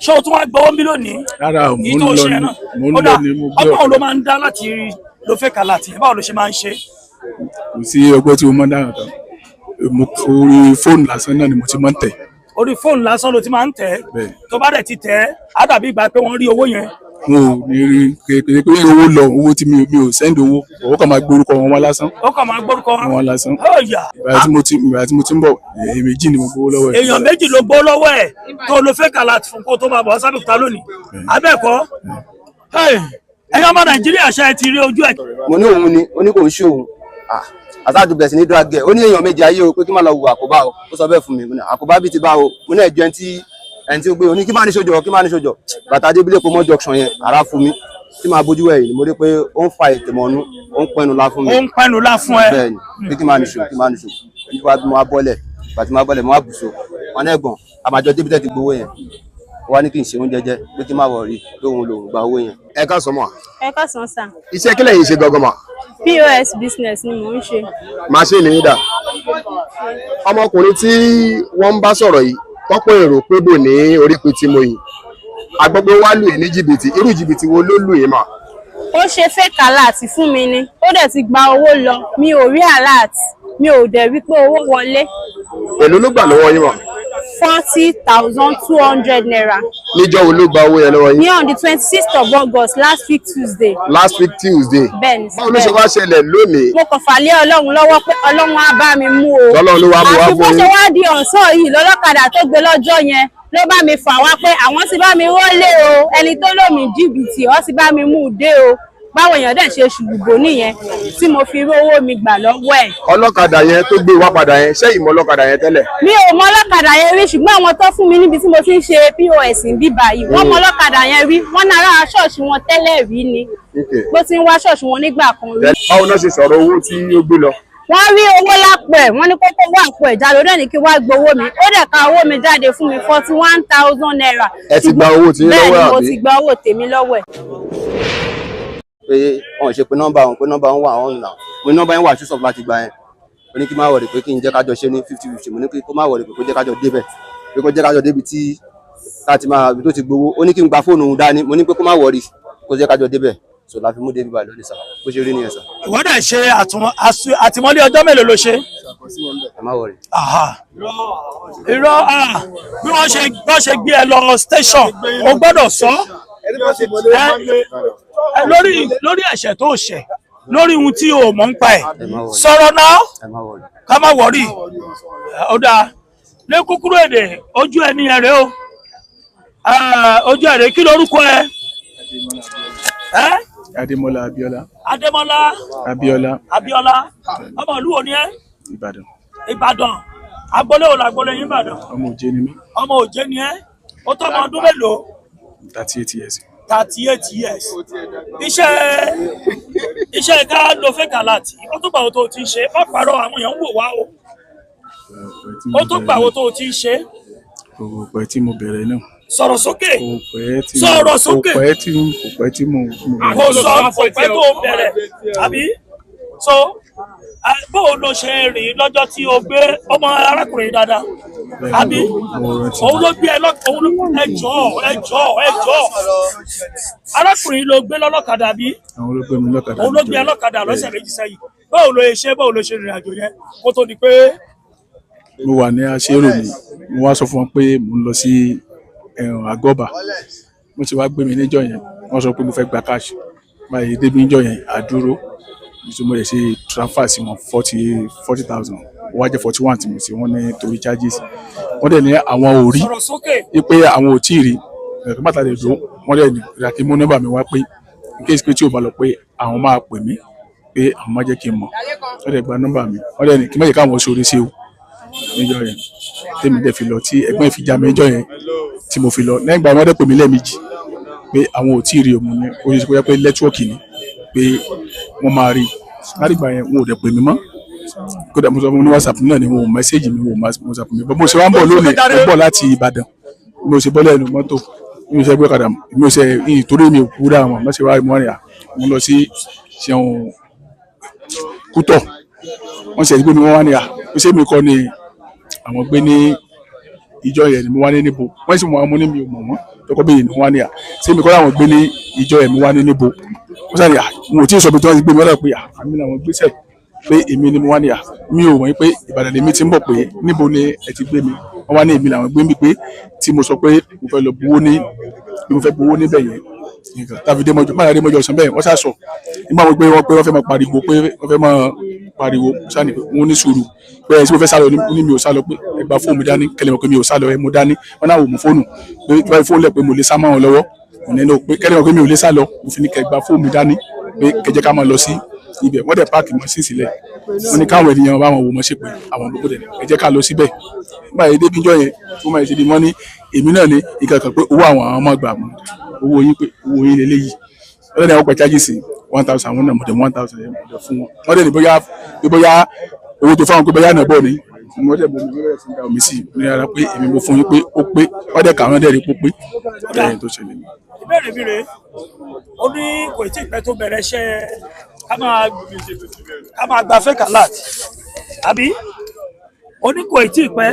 Ṣé o tún wá gbowó ń bí lónìí? Rárá o, mò Èyí ń tó lọ ṣe ni náà. mò ń Ó lọ dà, ni mo gbé ọgbọ́n wo ló ọ̀kadà. máa ń dá láti lo fake alert yẹn? Báwo ló ṣe máa ń ṣe? Kò sí ọgbọ́n tí mo máa ń dáhùn tán. Mo orí fóònù lásán náà ni mo ti máa ń tẹ̀. Orí fóònù lásán ló ti máa ń tẹ̀ ẹ́. Bẹ́ẹ̀. Tó bá dẹ̀ ti tẹ̀ ẹ́, á dàbí ìgbà pé wọ́n rí owó yẹn. Mo ò ní rí pé pé owó lọ, owó tí mi ò send owó, owó kan máa gbé orúkọ wọn wá lásán. Ó kàn máa gbórúkọ wọn. Wọn lásán. Ó yà. Ìgbà tí mo ti ń bọ̀, èèyàn méjì ni mo gbowó lọ́wọ́ ẹ̀. Èèyàn méjì ló gbó lọ́wọ́ ẹ̀ tó lo fake alert fún kó tó máa bọ̀ sábẹ́òkúta lónìí. Abẹ́ẹ̀kọ́, ẹ̀yin ọmọ Nàìjíríà, ṣe é ti rí ojú ẹ̀? Mo ní òun ni, ó ní kò ń ṣe òun. Àtàdù bẹ̀rẹ̀ sí ní drag ẹ̀. Ó ní èèyàn méje ayé o, pé kí má lọ wo àkóbá o. Ó sọ bẹ́ẹ̀ fún mi. Mo ní àkóbá bíi ti bá o. Mo ní ẹ̀jọ̀ ẹni tí ó gbé o ní kí má ní sójọ, kí má ní sójọ. Bàtà débílẹ̀ pé mọ́ junction yẹn, ara fún mi tí máa bójú ẹ̀ yìí, mo rí pé ó ń fa ètè mọ́nú, ó ń pẹ́nu lá fún mi. Ó ń pẹ́nu lá fún ẹ. Bẹ́ẹ̀ ni, pé kí má ní ṣo, kí má ní ṣo. Ẹni wá mo wá bọ́lẹ̀, bàtí mo wá bọ́lẹ̀, mo wá bùṣọ wọn náà gbọ̀n àmàjọ débílẹ̀ ti gbowó yẹn. Ó wá ní kí n ṣe oúnjẹ jẹ, pé kí má wọ̀ rí pé òun lòún gba owó yẹn. Ẹ káàsán mọ́. Ẹ káàsán sà. Iṣẹ́ kílẹ̀ yìí ṣe gangan mọ́? POS business ni mò ń ṣe. Máṣíìnì yín dà? Ọmọkùnrin tí wọ́n ń bá sọ̀rọ̀ yìí, tọ́pọ̀ èrò pé bò ní orí tí mo yìí, a gbọ́ pé wá lù yín ní jìbìtì. Irú jìbìtì wo ló lù yín mà? Ó ṣe fake alert fún mi ni, ó dẹ̀ ti gba owó lọ. Mi ò rí alert, mi ò dẹ̀ rí pé owó wọlé. Èló ló gbà lọ́wọ́ yín mà? ₦40,200. Níjọ́ wo ló gba owó yẹn lọ́wọ́ yín? Ní on the 26th of August, last week Tuesday. Last week Tuesday? Bẹ́ẹ̀ ni sà. Báwo ló ṣe wá ṣẹlẹ̀ lónìí? Mo kàn fà lé Ọlọ́run lọ́wọ́ pé Ọlọ́run á bá mi mú o. Tọ́lọ́run ló wá mú wá Àfi bó fún ṣe yín. wá di ọ̀sán yìí, lọ́lọ́kadà tó gbé lọ́jọ́ yẹn ló bá mi fà wá pé àwọn ti bá mi rólé o, ẹni tó lò mí jìbìtì, ó ti bá mi mú un dé o. Báwọn èèyàn dẹ̀ ṣe ṣùgbọ́n nìyẹn tí mo fi rówó mi gbà lọ́wọ́ ẹ̀. Ọlọ́kadà yẹn tó gbé wá padà yẹn, ṣé ìmọ̀ ọlọ́kadà yẹn tẹ́lẹ̀? Mi ò mọ ọlọ́kadà yẹn rí, ṣùgbọ́n àwọn tó fún mi níbi tí mo ti ń ṣe POS ń bí báyìí, wọ́n mọ ọlọ́kadà yẹn rí. Wọ́n náà ará ṣọ́ọ̀ṣì wọn tẹ́lẹ̀ rí ni, bó ti ń wá ṣọ́ọ̀ṣì wọn nígbà kan rí. Báwo náà ṣe sọ̀rọ̀ owó tí ó gbé lọ? Wọ́n rí owó lápò ẹ̀, wọ́n ní kókó wà àpò ẹ̀ jáde. Ó dẹ̀ ní kí wá gbowó mi, ó dẹ̀ ka owó mi jáde fún mi, ₦41,000. Ẹ ti gba owó tí yín Bẹ́ẹ̀ lọ́wọ́ ni, mo àbí? ti gba owó tèmi lọ́wọ́ ẹ̀. Pé wọn ò ṣe pé nọ́mbà òun, pé nọ́mbà òun wà ọ̀hún náà. Mo ní nọ́mbà yẹn wà switch off láti gba yẹn. Ó ní kí má worry, pé kí n jẹ́ kájọ ṣe ní 50-50. Mo ní kí kó má worry, pé kó jẹ́ kájọ débẹ̀, pé kó jẹ́ kájọ débi tí láti máa ibi tó ti gbowó. Ó ní kí n gba fóònù òun dání. Mo ní pé kó má worry, kó jẹ́ kájọ débẹ̀. So la fi mú débi báyìí lónìí sà. Bó ṣe rí nìyẹn sà. Ìwọ dẹ̀ ṣe àtìmọ́lé ọjọ́ mélòó ló ṣe? Ẹ má worry. Aha. Irọ́, ah, bí wọ́n ṣe bọ́n ṣe gbé ẹ lọ station, o gbọ́dọ̀ sọ ẹ lórí ẹ̀ṣẹ̀ tó ṣẹ̀, lórí ohun tí o mọ̀ ń pa ẹ̀. Ẹ má worry. Sọ̀rọ̀ náà. Ẹ má worry. Ká má worry. Ó dáa, ní kúkúrú èdè, ojú ẹni yẹn rèé o. Ah, ojú ẹ rèé. Kí lorúkọ ẹ? Ẹ? Adémọ́lá Abíọ́lá. Adémọ́lá? Abíọ́lá. Abíọ́lá. Ọmọ ìlú wo ni ẹ? Ìbàdàn. Ìbàdàn. Agbolé wo làgbolé yín Ìbàdàn? Ọmọ Òjé ni mí. Ọmọ Òjé ni ẹ. Ó tó ọmọ ọdún mélòó? 38 years. 38 years. Iṣẹ́ ká lo fake alert, ó tó gbàwó tó o ti ń ṣe? Má parọ́, àwọn èèyàn ń wò wá o. Ó tó gbàwó tó o ti ń ṣe? Kò pẹ́ tí mo bẹ̀rẹ̀ náà. Sọ̀rọ̀ sókè. Kò pẹ́ tí mo Sọ̀rọ̀ sókè. Kò pẹ́ tí mo bẹ̀rẹ̀. Kò sọ, kò pẹ́ tó o bẹ̀rẹ̀ àbí? So bó o lọ ṣe rìn lọ́jọ́ tí o gbé ọmọ arákùnrin dáadáa àbí? Mo rántí. Òun ló gbé ẹ lọ, òun ló, ẹ jọ̀ọ́, ẹ jọ̀ọ́, ẹ jọ̀ọ́, arákùnrin ló gbé lọ́lọ́kadà bí? Àwọn ló gbé mi lọ́kadà. Òun ló gbé ẹ lọ́kadà lọ́sẹ̀ 2 sẹ́yìn. Báwo ló ṣe, báwo ló ṣe rìnrìn àjò yẹn kó tó di pé? Mo wà ní aṣèrò mi, mo wá sọ fún wọn pé mò ń lọ sí ẹ̀hàn àgọ́bà. Mo ti wá gbé mi níjọ́ yẹn, wọ́n sọ pé mo fẹ́ gba cash báyìí. Débi níjọ́ yẹn, àdúró nítorí mo lè ṣe transfer sí wọn 40,000, ó wá jẹ́ 41 tí mo ṣe. Wọ́n ní torí charges. Wọ́n dẹ̀ ní àwọn ò rí Sọ̀rọ̀ sókè. pé àwọn ò tí ì rí ẹ̀rọ bàtà lè dùn. Wọ́n dẹ̀ ní ìrà kí n mú nọ́mbà mi wá, pé in case pé tí ò bá lọ, pé àwọn máa pè mí, pé àwọn máa jẹ́ kí n mọ̀. Wọ́n dẹ̀ gba nọ́mbà mi. Wọ́n dẹ̀ ní kí n má jẹ́ káwọn ṣoore sí o níjọ́ yẹn. Tèmi dẹ̀ fi lọ, tí ẹ̀gbọ́n fi já mi níjọ́ yẹn tí mo fi lọ. Lẹ́yìn ìgbà yẹn, wọ́n dẹ̀ pè mí lẹ́ẹ̀mejì pé àwọn ò tí ì rí òun, ní ó ṣe pé network ni, pé wọ́n máa rí. Láti ìgbà yẹn, wọn ò dẹ̀ pè mí mọ́. Kódà mo sọ fún mi ní WhatsApp náà ni, wọn ò message mi, wọn ò WhatsApp mi. Bọ́n mo ṣe wá ń bọ̀ lónìí, mo bọ̀ láti Ìbàdàn, mo ṣe bọ́lẹ̀ ẹnu mọ́tò, mi ò ṣe gbé kadà, mi ò ṣe ìtorí mi ò kú dáa wọn mo ṣe wá mo rìn à mo lọ sí ṣeun kútọ̀. Wọ́n ṣe gbé mi, wọ́n wá ní à pé ṣé mi kọ́ ni àwọn gbé ní Ìjọ yẹn ni. Mo wá ní níbo wọ́n sì mọ̀ àwọn. Mo ní mi ò mọ̀ wọ́n. Tọkọ bẹ́ẹ̀ ni wọ́n wá ní à ṣé mi kọ́ làwọn gbé ní ìjọ yẹn? Mo wá ní níbo. Wọ́n sáré à mo ò tí ì sọ pé tí wọ́n ti gbé mi. Wọ́n dà pé à àmì làwọn gbéṣẹ́ pé èmi ni. Mo wá ní à mi ò mọ̀ pé Ìbàdàn lèmi ti ń bọ̀, pé níbo ni ẹ ti gbé mi? Wọ́n wá ní èmi làwọn gbé mi, pé tí mo sọ pé mo fẹ́ lọ gbowó ní, mo fẹ́ gbowó níbẹ̀ yẹn nǹkan tàbí dé mọ́jọ máa dé mọ́jọ ọ̀sán bẹ́ẹ̀. Wọ́n sá sọ nígbà wọn pé wọ́n fẹ́ máa pariwo, pé wọ́n fẹ́ máa pariwo sáà ní pé wọ́n ní sùúrù, pé ẹ tí mo fẹ́ sálọ ní mi ò sálọ, pé ẹ gba fóònù mi dání kẹlẹ́ mọ̀ pé mi ò sálọ, ẹ mú dání. Wọ́n náà wò mú fóònù pé tí wọ́n fi fóònù lẹ̀ pé mo lè sá mọ́ wọn lọ́wọ́ òní ló, pé kẹlẹ́ mọ̀ pé mi ò lè sálọ. Mo fi ní kẹ gba fóònù mi dání pé kẹjẹ ká máa lọ sí ibẹ̀. Wọ́n dẹ̀ páàkì mọ́ sí sílẹ̀. Wọ́n ní káwọn ènìyàn bá wọn wò mọ́ sí pé àwọn gbogbo dẹ̀ ẹ jẹ́ ká lọ síbẹ̀. Nígbà yẹn débi ijọ́ yẹn tí wọ́n máa ṣe di, wọ́n ní èmi náà ní ìkankan pé owó àwọn àwọn ọmọ gbà mọ́ owó yín, pé owó yín lélẹ́yìí. Wọ́n dẹ̀ ní àwọn gba charges 1,000. Àwọn náà mo dẹ̀ 1,000 yẹn mo dẹ̀ fún wọn. Wọ́n dẹ̀ ní bóyá pé bóyá owó tó fáwọn pé bóyá náà bọ̀ ni. Wọ́n dẹ̀ mú mi bẹ̀rẹ̀ sí ní da omi sí i ní ara pé èmi mo fún yín, pé ó pé. Wọ́n dẹ̀ kà wọ́n dẹ̀ rí pé ó pé ẹ̀yìn tó ṣẹlẹ̀ ni. Ìbéèrè mi rèé. Ó ní kò tí ì pẹ́ tó bẹ̀rẹ̀ iṣẹ́ ká máa gba fake alert, àbí? Ó ní kò tí ì pẹ́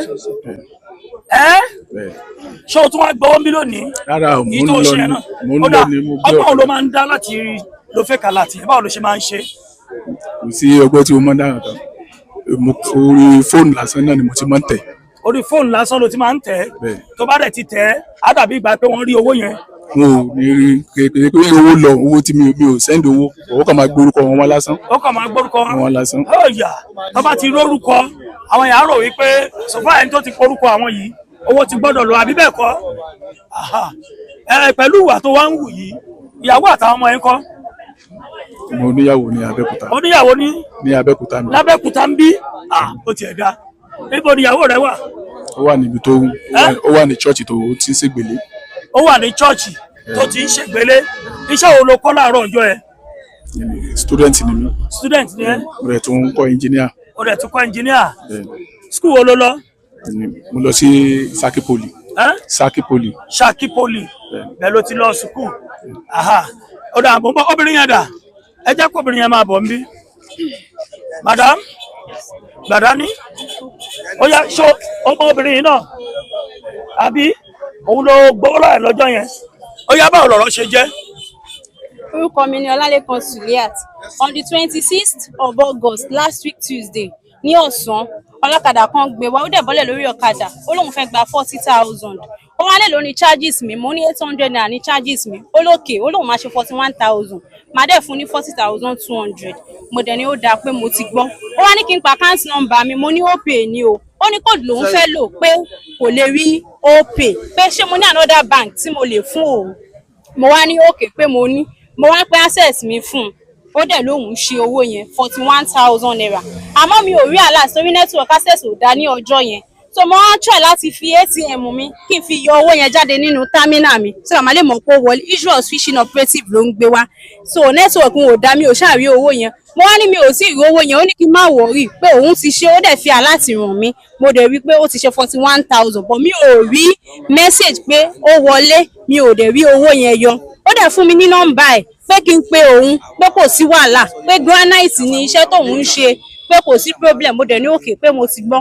ẹ́. Bẹ́ẹ̀. Ṣé o tún wá gbọ́wọ́ mi lónìí? Rárá o, mò Èyí ń tó lọ ṣe ni náà mò ń ó lọ dà ni mo gbé ọgbọ́n wo ló ọ̀kadà. máa ń dá láti lo fake alert yẹn? Báwo ló ṣe máa ń ṣe? Kò sí ọgbọ́n tí mo máa ń dáhùn tán. Mo orí fóònù lásán náà ni mo ti máa ń tẹ̀. Orí fóònù lásán ló ti máa ń tẹ̀ ẹ́? Bẹ́ẹ̀. Tó bá dẹ̀ ti tẹ̀ ẹ́, á dàbí ìgbà pé wọ́n rí owó yẹn. Mo ò ní rí pé pé owó lọ, owó tí mi ò send owó. Owó kan máa gbórúkọ wọn wá lásán. Ó kàn máa gbórúkọ wọn lásán. Ó yà tó bá ti rórúkọ àwọn èèyàn á rò wípé sọfá ẹni tó ti porúkọ àwọn yìí, owó ti gbọ́dọ̀ lọ, àbí bẹ́ẹ̀ kọ́? Aha. Ẹ pẹ̀lú ìwà tó wá ń wù yìí, ìyàwó àtàwọn ọmọ ẹ̀ ń kọ́? Mo níyàwó ní Abẹ́òkúta. Oníyàwó ní Ní Abẹ́òkúta mi. Lábẹ́òkúta ń bí. Ah, ó tiẹ̀ dá. Níbo ni ìyàwó rẹ wà? Ó wà níbi tó ó wà ní church tó ti ń ṣègbèlé. Ó wà ní chọ́ọ̀chì tó ti ń ṣègbélé. Iṣẹ́ wo ló kọ́ láàárọ̀ ọjọ́ ẹ? Student ni mí. Student ni ẹ? Mo rẹ̀ tún ń kọ́ engineer. Ó dẹ̀ tún kọ́ engineer? Bẹ́ẹ̀. School wo ló lọ? Ni mo lọ sí Saki Poly. Ẹ́? Saki Poly. Saki Poly, bẹ́ẹ̀ ló ti lọ school. Aha, ó dà, mo bọ́ obìnrin yẹn dà. Ẹ jẹ́ kó obìnrin yẹn máa bọ̀ nbí. Madam gbàdání, ó yá, ṣó ọmọ obìnrin yìí náà, àbí òun ló gbowó lọ́rẹ̀ lọ́jọ́ yẹn? Ó yá, báwo lọ̀rọ̀ ṣe jẹ́? Orúkọ mi ni Ọlálékan Suliat. On the 26th of August, last week Tuesday, ní ọ̀sán, ọlọ́kadà kan gbé wa. Ó dẹ̀ bọ́lẹ̀ lórí ọ̀kadà, ó lóun fẹ́ gba 40,000. Ó wá lè lóní charges mi. Mo ní ₦800 ní charges mi. Ó lókè, ó lóun máa ṣe 41,000. Màá dẹ̀ fún ní 40,200. Mo dẹ̀ ní ó dáa, pé mo ti gbọ́. Ó wá ní kí n pa account number mi. Mo ní Opay ni o. Ó ní code lòun fẹ́ lò, pé kò lè rí Opay, pé ṣé mo ní another bank tí mo lè fún òun. Mo wá ní òkè, pé mo ní. Mo wá pé Access mi fún un. Ó dẹ̀ lóun ṣe owó yẹn, ₦41,000, àmọ́ mi ò rí alert sórí network. Access ò dá ní ọjọ́ yẹn, so mo wá try láti fi ATM mi kí n fi yọ owó yẹn jáde nínú terminal mi, so àmà lè mọ̀ pé ó wọlé. Usual switching operative ló ń gbé wá, so network n ò dá, mi ò ṣáà rí owó yẹn. Mo wá ní mi ò tí ì rí owó yẹn. Ó ní kí n má worry, pé òun ti ṣe. Ó dẹ̀ fi alert ràn mí. Mo dẹ̀ rí pé ó ti ṣe 41,000, but mi ò rí message pé ó wọlé. Mi ò dẹ̀ rí owó yẹn yọ. Ó dẹ̀ fún mi ní nọ́mbà ẹ̀ pé kí n pe òun, pé kò sí wàhálà, pé granite ni iṣẹ́ tóun ń ṣe, pé kò sí problem. Mo dẹ̀ ní òkè, pé mo ti gbọ́.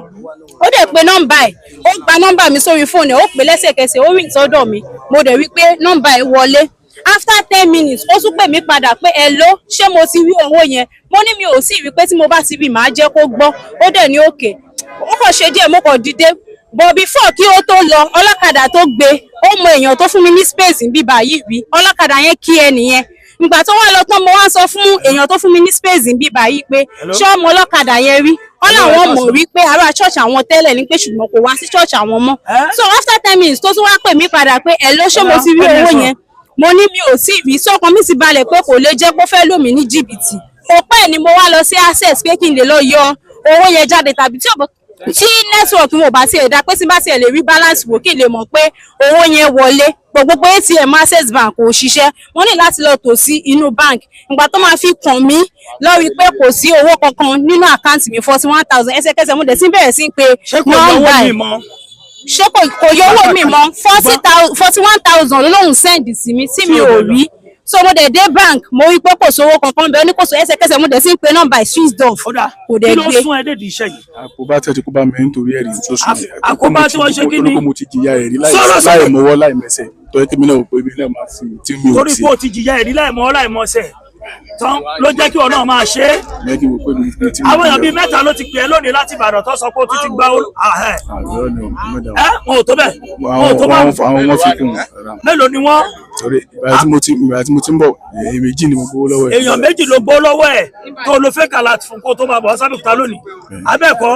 Ó dẹ̀ pe nọ́mbà ẹ̀. Ó gba nọ́mbà mi sórí fóònù ẹ̀, ó pè lẹ́sẹ̀kẹsẹ̀, ó rìn sọ́dọ̀ mi. Mo dẹ̀ rí pé nọ́mbà ẹ̀ wọlé. After 10 minutes, ó tún pè mí padà pé hello, ṣé mo ti rí owó yẹn? Mo ní mi ò sí rí, pé tí mo bá ti rí, màá jẹ́ kó gbọ́. Ó dẹ̀ ní òkè. Ó kàn ṣe díẹ̀, mo kàn dìde, but before kí ó tó lọ, ọlọ́kadà tó gbé, ó mọ èèyàn tó fún mi ní space níbí báyìí rí. Ọlọ́kadà yẹn kí ẹ nìyẹn. Ìgbà tó wá lọ tán, mo wá sọ fún èèyàn tó fún mi ní space níbí báyìí pé ṣé ọmọ ọlọ́kadà yẹn rí? Wọ́n làwọn mọ̀ rí, pé ará church àwọn tẹ́lẹ̀ ní, pé ṣùgbọ́n kò wá sí church àwọn mọ́. So after 10 minutes tó tún wá pè mí padà pé hello, ṣé mo ti rí owó yẹn? Mo ní mi ò tí ì rí. Sọ́kàn mi ti balẹ̀ pé kò lè jẹ́ pé ó fẹ́ lò mí ní jìbìtì. Kò pẹ́ ni mo wá lọ sí Access pé kí n lè lọ yọ owó yẹn jáde, tàbí tí ò tí network wọn ò bá tiẹ̀ dá, pé tí n bá tiẹ̀ lè rí balance wò, kí n lè mọ̀ pé owó yẹn wọlé. Gbogbo ATM Access Bank kò ṣiṣẹ́. Wọ́n ní láti lọ tò sí inú bank. Ìgbà tó máa fi kàn mí lórí pé kò sí owó kankan nínú account mi, 41,000, ẹsẹ̀kẹsẹ̀ mo dẹ̀ sí bẹ̀rẹ̀ sí pé Ṣé kò yọ owó nọ́mbà mi ẹ̀. mọ́? Ṣé kò yọ owó mi mọ́. 41,000 ló lóun send sí mi tí mi ò rí. So mo dẹ̀ dé bank, mo rí pé kò sówó kankan bẹ́ẹ̀, ó ní kò sọ. Ẹsẹ̀kẹsẹ̀ mo dẹ̀ sí ń pe nọ́mbà ẹ̀, switched off. Ó dà, Kò dẹ̀ kí ló gbé. sún ẹ dédìí iṣẹ́ yìí? Àkóbá tí ẹ ti kó bá mi nítorí ẹ̀rí tó sùn mí. Àkóbá tí wọ́n ṣe kí ni? Torí pé mo ti jìyà ẹ̀rí Sọ̀rọ̀ sókè. láì mọwọ́ láì mẹsẹ̀, tó yẹ kí mi náà wò pé mi náà máa fi tí mi ò Torí sí. pé o ti jìyà ẹ̀rí láìmọ̀ láìmọ̀ọ́sẹ̀ tán ló jẹ́ kí ọ̀ náà máa ṣe é. Yẹ kí n wò pé mi tí mi Àwọn èèyàn bíi mẹ́ta ló ti pè é lónìí láti Ìbàdàn tó sọ pé ó ti ti gba ahẹ́. Àlọ́ ni ọmọ mẹ́ta. Ẹ wọn ò tó bẹ́ẹ̀, wọn ò tó bá. Àwọn wọn fi kún un rárá. Mélòó ni wọ́n? Torí ìgbà tí mo ti ń bọ̀, èèyàn méjì ni mo gbowó lọ́wọ́ ẹ̀. Èèyàn méjì ló gbó lọ́wọ́ ẹ̀ tó lo fake alert fún kó tó máa bọ̀ sábẹ́òkúta lónìí. Abẹ́ẹ̀kọ́,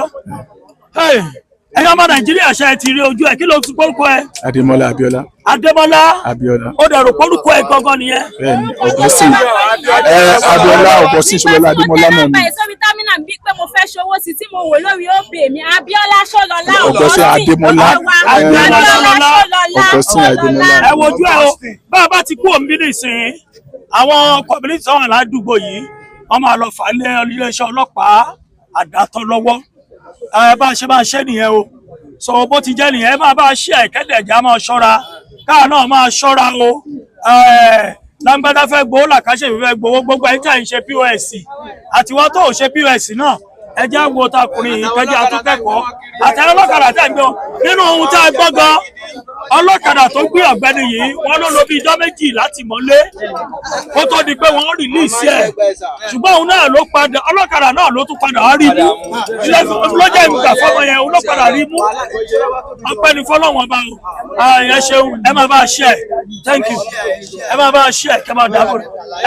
ẹ̀yin ọmọ Nàìjíríà, ṣe é ti rí ojú ẹ̀? Kí ló tún pórúkọ ẹ? Adémọ́lá Abíọ́lá. Adémọ́lá Abíọ́lá. Ó dẹ̀rù pórúkọ ẹ̀ gangan nìyẹn. Bẹ́ẹ̀ni, Augustine ẹ Abíọ́lá Augustine Ṣọlá Adémọ́lá náà ni. Sórí támínà bíi pé mo fẹ́ ṣòwò sí tí mo wò lórí òbí mi, Abíọ́lá Ṣọlọlá. Augustine Adémọ́lá. Abíọ́lá Ṣọlọlá. Augustine Adémọ́lá. Ẹ wojú ẹ o. Bá a bá ti kú òǹbí nìsín, àwọn community tó wà ládùúgbò yìí, wọ́n máa lọ fà á lé iléeṣẹ́ ọlọ́pàá àdàtọ̀ lọ́wọ́. Ẹ bá a ṣe máa ṣe nìyẹn o. Sọ bó ti jẹ́ nìyẹn. Ẹ máa bá a ṣe àìkẹ́dẹ̀ ẹ̀já, máa ṣọ́ra, káà náà máa ṣọ́ra o. Ẹ lágbádá fẹ́ gbowó, làkàṣèbí fẹ́ gbowó, gbogbo ẹ̀ tí à ń ṣe POS àtiwọ́ tó ò ṣe POS náà, ẹ jẹ́ wo takùnrin yìí kẹjá tó kẹ́kọ̀ọ́ àtàwọn ọlọ́kadà tẹ̀ ń gbé wọn. Nínú ohun tá a gbọ́ gan, ọlọ́kadà tó gbé ọ̀gbẹ́ni yìí, wọ́n ló lò bí ijọ́ méjì láti mọ́lé kó tó di pé wọ́n rìlíìsì ẹ̀, ṣùgbọ́n òun náà ló padà, ọlọ́kadà náà ló tún padà wá rí mú lọ́jọ́ ìgbà fọmọ yẹn, òun ló padà rí mú. Ọpẹ́ ni fọlọ́wọ́n bá o. Ẹ ṣeun, ẹ máa bá a ṣe ẹ. Thank you. Ẹ máa bá a ṣe ẹ, kẹ máa dàbò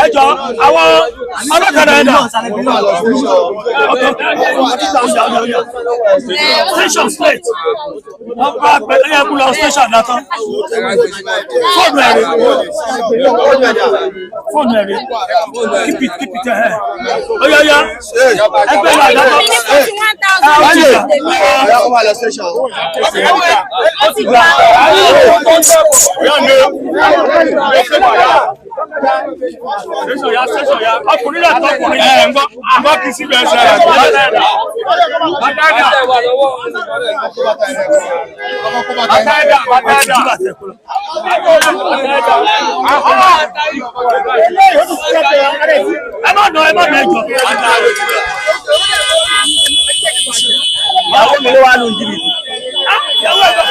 ẹ jọ. Àwọn ọlọ́kadà ẹ̀ dà? Station straight, wọ́n bá pẹ̀lú ẹ̀ mú lọ station látọ̀. Fóònù ẹ̀rí, fóònù ẹ̀rí, keep it, keep it. Ẹ̀ ó yá yá, ẹgbẹ́ lọ àdájọ́. Mi ní 41,000 tèmi. Ó ti gbà. Ọkùnrin náà tọkùnrin ẹ̀ ń gbọ́ ń gbọ́ kí síbi ẹsẹ̀ rẹ̀ kò bá dẹ̀ dà. Ẹ má nà, ẹ má nà, ẹ jọ. Ìyàwó mi ló wà lù jìbìtì. Ìyàwó ẹ̀ bá.